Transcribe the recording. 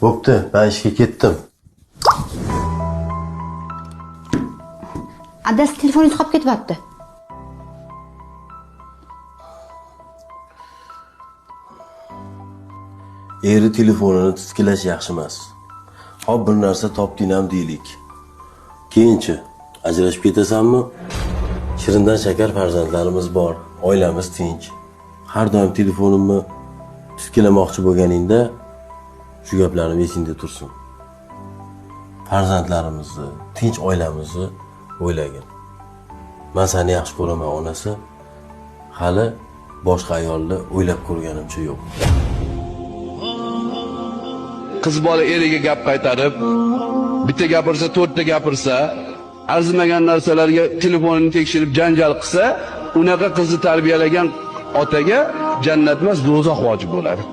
Bo'pti, men ishga ketdim. Adasi, telefoningiz qolib ketyapti. Eri telefonini titkilash yaxshi emas. Hop, bir narsa topding ham deylik. Keyinchi ajrashib ketasanmi? Shirindan shakar farzandlarimiz bor, oilamiz tinch. Har doim telefonimni titkilamoqchi bo'lganingda shu gaplarim esingda tursin. Farzandlarimizni, tinch oilamizni o'ylagin. Men seni yaxshi ko'raman, onasi. Hali boshqa ayolni o'ylab ko'rganimcha yo'q. Qiz bola eriga gap qaytarib, bitta gapirsa, to'rtta gapirsa, arzimagan narsalarga telefonini tekshirib janjal qilsa, unaqa qizni tarbiyalagan otaga jannat emas, do'zax vojib bo'ladi.